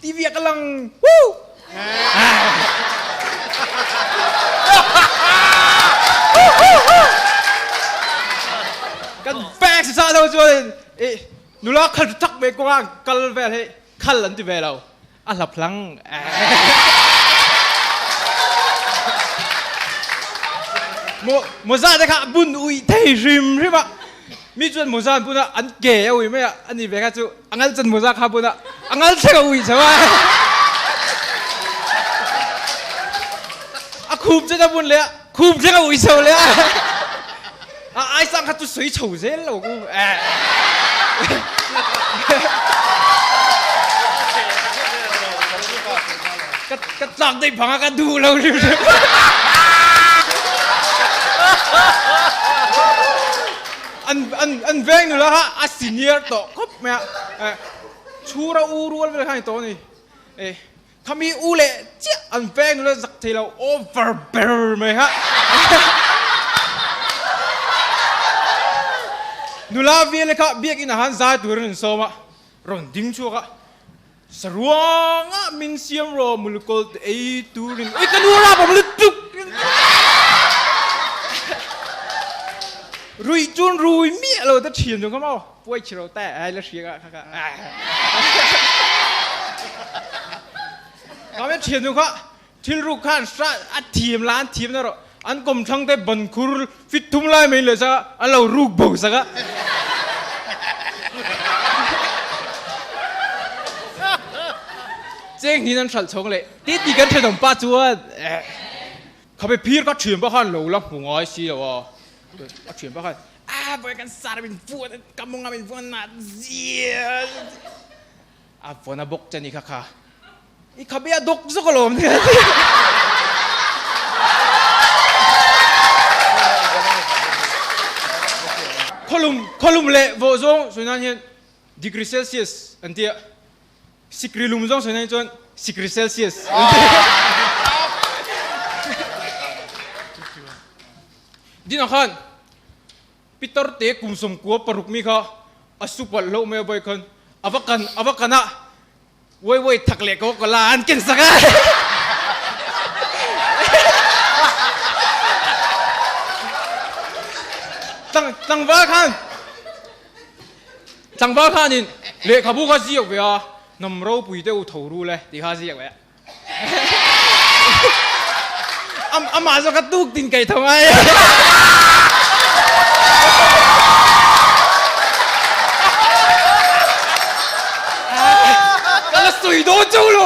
TV ah ka lang. Woo! Kan back sa lo chuan i nula khal thak ve kawng ah kal vel hi khal an ti ve lo. A hlap hlang. Mo moza te kha bun ui thei hrim hrim a. Mi chuan moza an bun a an ke a ui mai a ani ve kha chu a ngal chan moza kha bun a a ngal thleng a ui chho a. A khup chan a bun leh a khup thleng a ui chho leh a. A ai sang kha chu sui chho zel lo ku. Ka ka tlak daih phang a ka duh lo hrim hrim. An an an veng nula kha a senior tawh khawp mai a. Chhura u rual vel kha a ni tawh a ni. Khami u leh chiah an veng nula zak thei lo over ber mai kha. Nula vial kha biakinn ah khan zai turin an sawm a, rawn ding chhuak a, Saruanga min siam rawh mulkawl te ei turin ui ka nu rap awm lutuk. Ruih chun rui miah lo te thian chung kha maw puai chhiro te ai la hria kha kha. Kame thian chung kha thil ruk khan hra a thiam la an thiam na rawh an kawmthlang te ban khur fit thum lai mai leh saka an lo ruk bo saka. Cheng hin an hralh chhawng leh ti ti kan thenawm pa chuan Khabe phir ka thian pa khan lo la hmu ngai si lo a, a thian pa khan a vawi kan sar min vuan ka mawng a min vuan nat zia a vawn a bawk che ni kha kha i khabe a dawk zawk alawm nia khawlum khawlum leh vawh zawng sawi nan hian degree celsius an tia. Sikri lum zawng sawi nan chuan sikri Celsius an ti. Dinah khan Peter te kum 16 mi kha a su palh hlauh mai a vawi khan a va kan a va kan a wai wai thak leh ko kola an ken sak a. Tlangval khan Tlangval khanin lehkhabu kha ziak ve a, hnam ropui deuh tho ru le tih kha ziak ve a. Amah zawk kha tuk tin kaih tho ngai. Ka la sawi dawn chauh lo.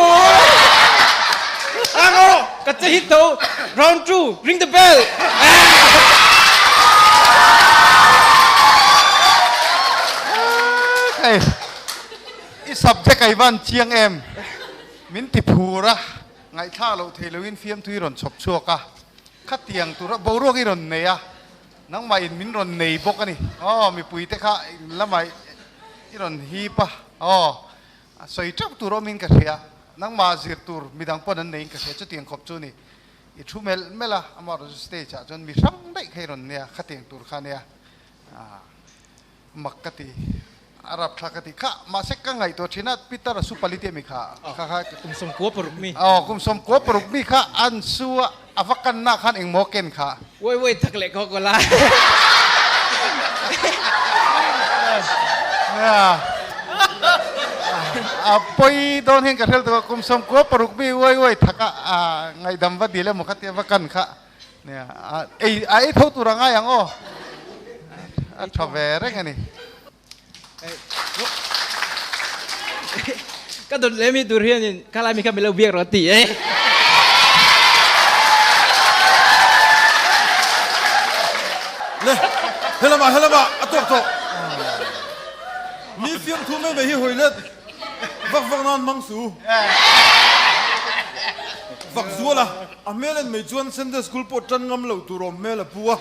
Ang rawh, ka che hit tho. Round 2, ring the bell. Hei, i subject ai van chiang em? Min ti phur a, ngaihthlak loh thei loin fiamthu i rawn chhawp chhuak a, khatiang tura boruak i rawn nei a, nangmah in min rawn nei bawk a ni. Aw, mipui te kha lamah i rawn hip a, aw, A sawi teuh tur awmin ka hria, nangmah zir tur midang pawn an neiin ka hria, chutiang khawp chu ni. I thu melh melh a, amah rawn stage ah chuan mi hrang daih kha i rawn nia, khatiang tur kha nia mak ka ti, a rapthlak ka ti kha, mahse ka ngaihtuah thin a, Peter a su pali tih a mi kha, kha kha Kum 16 mi. Aw, kum 16 mi kha an su a, a va kanna khan engmaw ken kha. Wai wai thak leh kho ko lai. A poi dawn hian ka hrel tuk a, kum 16 mi wai wai thak a ngaihdam va dil emaw kha tia va kan kha nia ei a ei tho tur a ngai ang aw a tha ve reng a ni. Ka dawt leh mi tur hianin ka lai mi kha min lo biak rawh ti e. Le, helamah helamah a tawk tawh. Mi fiamthu mai mai hi hawi let vak vak nan hmang su. Vak zual a, a hmel en mai chuan Sunday school pawh tan ngam lo tur awm hmel a pu a,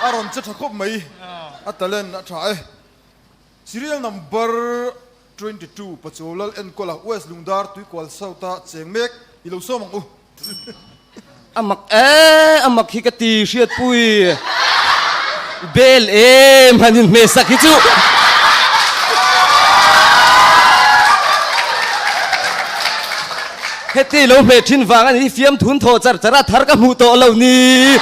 a rawn che tha khawp mai. A talent a tha e. Serial number 22 Pachuau Lal Enkawla West Lungdar Tuikual South a cheng mek i lo sawm ang u. A mak e, a mak hi ka ti hriatpui bel em han inhmehsak hi chu. Heti lo hmeh thin vang a ni fiamthun thaw char char a thar ka hmuh tawh lo ni.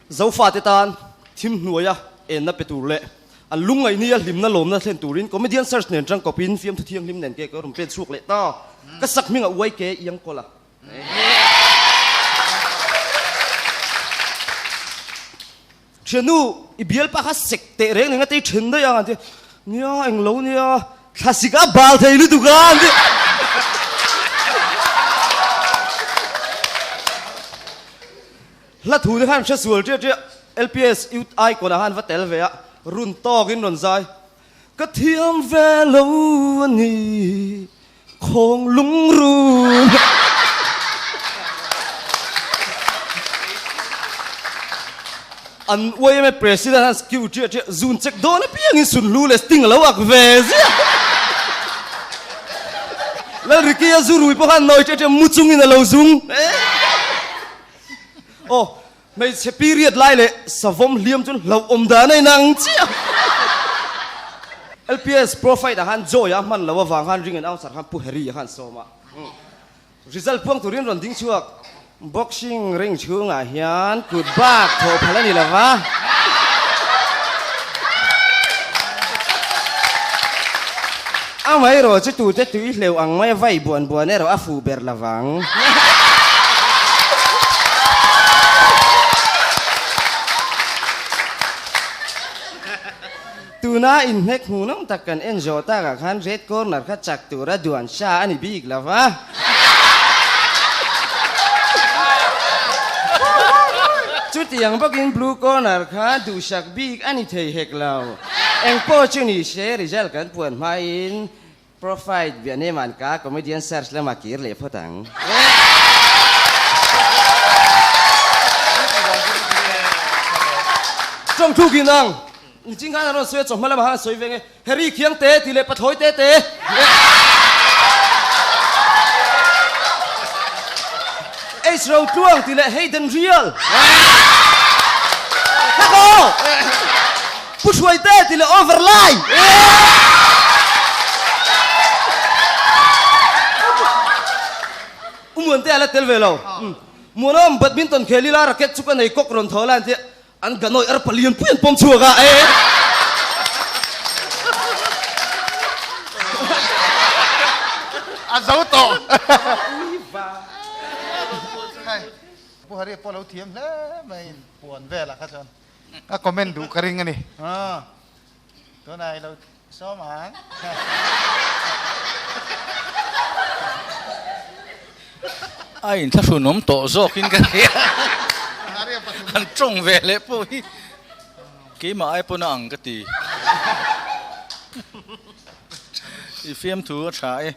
Zofate tan thim hnuaia enna pe tur leh an lungngaihni a hlimna lawmna thlen turin comedian search nen tangkawpin fiamthu thianghlim nen ke ka rawn pen chhuak leh ta. Ka sak hmingah YK Iangkawla. Thiannu i bialpa kha sek teh reng nen a tei then daih a an ti. Nia englo nia thlasik a bal thei lutuk a an ti. Hla thu te khan hre sual ṭiah ṭiah LPS Youth Icon ah khan va tel ve a, run tawkin rawn zai. Ka thiam ve lo a ni. Khawng lungrun. An YMA President han skiu ṭiah ṭiah zun chek dawn apiangin sunhlu leh sting a lo ak ve ziah. Lalriki a zu rui pawh khan nawi ṭiah ṭiah mu chungin a lo zung. Aw, hmeichhe period lai leh savawm hliam chu hlauhawm dan a inang chiah. LPS Profite ah khan Joy a hman loh avang khan ring announcer khan Pu Harry a khan sawm a. Result puang turin rawn ding chhuak. Boxing ring chhungah hian kut bak thawh phal a ni lo va. Amaherawh chu tute tui hleuh ang mai a vai buan buan erawh a fuh ber lo vang. Tuna inhnek hmuhnawm tak kan en zawh takah khan red corner kha chak tura duan sa a ni bik lo va. Chutiang bawkin blue corner kha duhsak bik a ni thei hek lo. Engpawh chu ni se result kan puan hmain Profile Vietnam-a'n ka comedian search lamah kir leh phawt ang. Tawng thu kin ang. Niching khan a rawn sawi a, chawhma lamah khan a sawi ve nge. Harry khiang te tih leh pathlawi te te. H ro tluang tih leh Hayden Rial. Hakaw! Pu Hruai te tih leh over lai. U Muante a la tel ve lo. Muanawm badminton khel ila racket chu ka nei kawk rawn thaw la an ti a. An ganawi ar palian pui an pawm chhuak a e. A zo tawh. Pu Hari pawh lo thiam hle mai puan velah kha chuan a comment duh ka ring a ni. Tunah i lo sawm ang. A inthlahrunawm tawh zawkin ka hria. Han tawng ve leh pawh hi keimah ai pawn a ang ka ti. I fiamthu a tha e.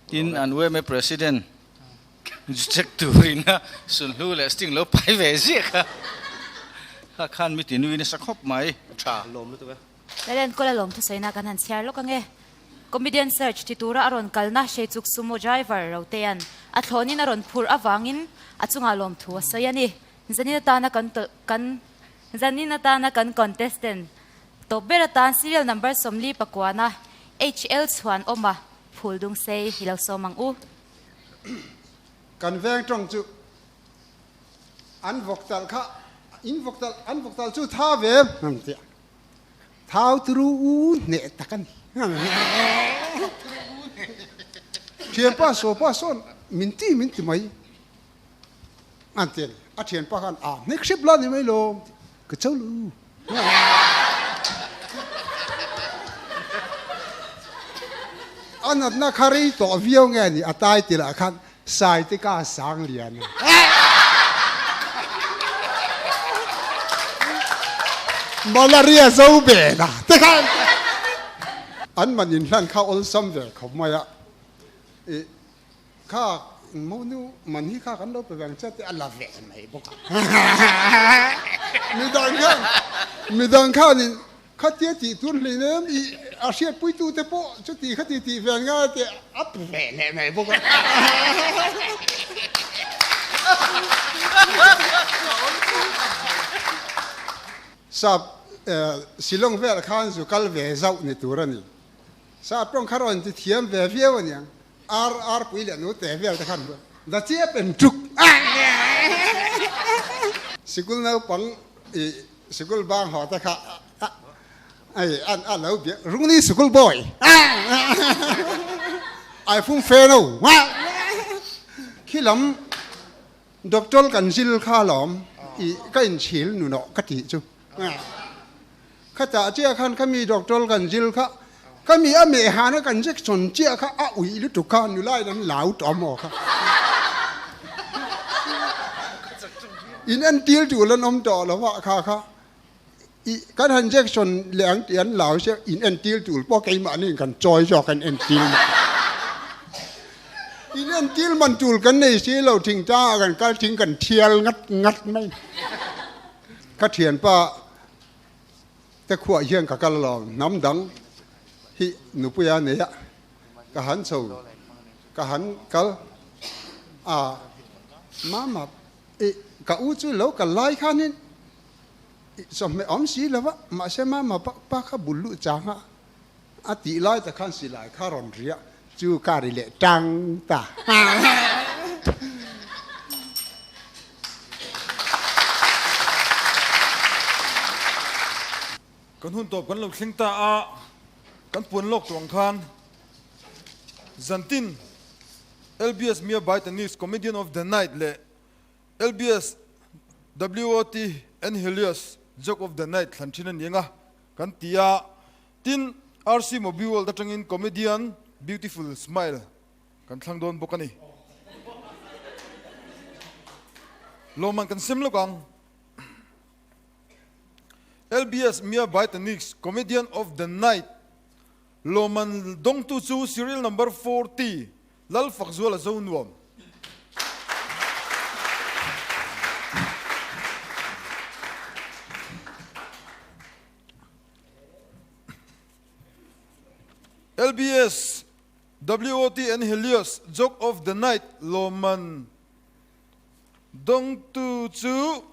Tin, an UMA President check turin a sulhnu leh sting lo pai ve ziah kha. Kha khan mi ti nui nasa khawp mai. A tha. Lawm lutuk e. Lalen Kawla lawm thusaina kan han chhiar lawk ange. Comedian Search ti tura a rawn kalna Hreichuk Sumo driver Rotea'n a thlawnin a rawn phurh avangin a chungah lawmthu a sawi a ni. Zanin atana kan tawlh kan Zanin atana kan contestant tawp ber atan serial number 40 pakuana HL chhuan awma phul dung sei i lo sawm ang u. Kan veng tawng chu an vawk talh kha in vawk talh an vawk talh chu tha ve tia. Thau turu u hneh tak a ni. Thianpa sawpa sawn min ti min ti mai an ti a ni. A thianpa khan a hnek hrep la ni mai lawm ka cho lu. A natna kha rei tawh viau nge ni a tai ti lah khan Sai te ka sang lian a. Malaria zo ve na te khan an man in hlan kha awlsam ve khawp mai a. I kha monu man hi kha kan lo pe vang che te a la ve mai bawk a. Midang khan midang khanin Khatia tih tur hlei em i a hriatpuitu te pawh chuti khati tih ve ngai te a pu ve leh mai bawk a. Sap Shillong velah khan zu kal ve zauh ni tur a ni. Sap tawng kha rawn ti thiam ve viau a niang. Ar ar pui leh nu te vel te khan da chiap en tuk. Sikul naupang i Sikul bang haw te kha ai an a lo bia Rungni sikul boy ai phung fe no khi lam doctor kan zil kha lawm i ka in chhil nu no ka ti chu kha ta chia khan kha mi doctor kan zil kha kha mi a me hana kan injection chia kha a ui lutuk kha nulai an lau tawm aw kha in en tir tur an awm tawh lo a kha kha i kan han injection leh ang tih an lau sia in en tir tur pawh keimahni in kan chawi zawk an en tir mai. Ilian kil man tul kan nei si lo thingtlang ah kan kal thing kan thial ngat ngat mai. Ka thianpa te khuah hian ka kal lo hnam dang hi nupuia nei a ka han chho ka han kal a mama i ka u chu lo kal lai khanin i chawhmeh awm si lo va mahse mama pa kha bul luh chang a A tih lai tak khan silai kha rawn riah chu ka ri leh tang ta. Kan hun tawp kan lo thleng ta a, kan puan lawk tuang khan zantin LBS Mia Bai Tennis Comedian of the Night leh LBS WOT and Helios Joke of the Night thlan thin a ni ang a, kan ti a. Tin, RC Mobi World atangin comedian Beautiful Smile kan thlang dawn bawk a ni. Lawmman kan sem lawk ang. LBS Mia Baitanix Comedian of the Night lawmman dawngtu chu serial number 40 Lalfakzuala Zonuam. LBS, WOT and Helios Joke of the Night lawmman dawngtu chu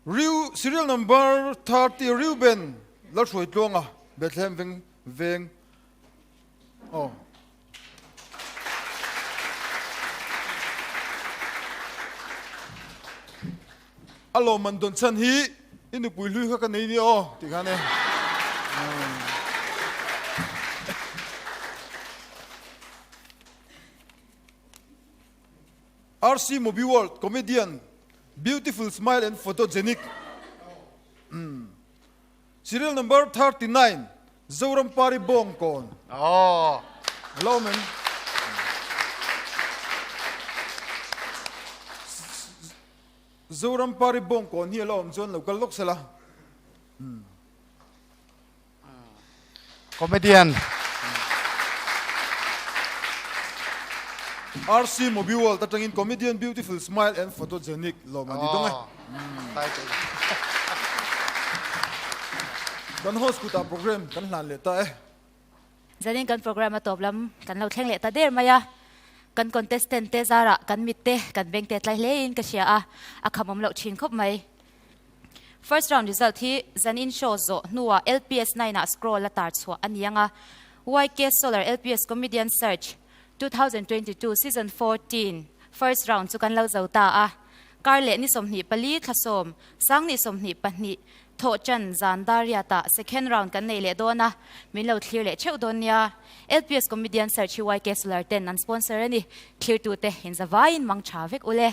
Riu serial number 30 Reuben Lalhruaitluanga Bethlehem veng veng aw. A lawmman dawn chhan hi i nupui hlui kha ka nei ni aw tih khan e. RC Mobi World Comedian Beautiful Smile and Photogenic Serial number 39 Zoram Pari Bawngkawn. Aw. Hello men. Zoram Pari Bawngkawn hi a la awm chuan lo kal lawk sela. Comedian. RC Mobi World atangin Comedian Beautiful Smile and Photogenic lawm a ni dawng e. Kan host kutah program kan hlan leh ta e. Zanin kan program a tawp lam kan lo thleng leh ta der mai a, kan contestant te zarah kan mit te kan beng te tlai hle in ka hria a, a khamawm loh thin khawp mai. First round result hi zanin show zawh hnuah LPS 9 ah scroll a tar chhuah a ni ang a, YK Solar LPS Comedian Search 2022 Season 14 first round chu kan lo zo ta a, kar leh ni 24 thla sawm, sang ni 22 thawh chan zan dar riatah second round kan nei leh dawn a, min lo thlir leh theuh dawn nia. LPS Comedian Search hi YK Solar ten an sponsor a ni, thlirtute inzavaiin mang tha vek ule.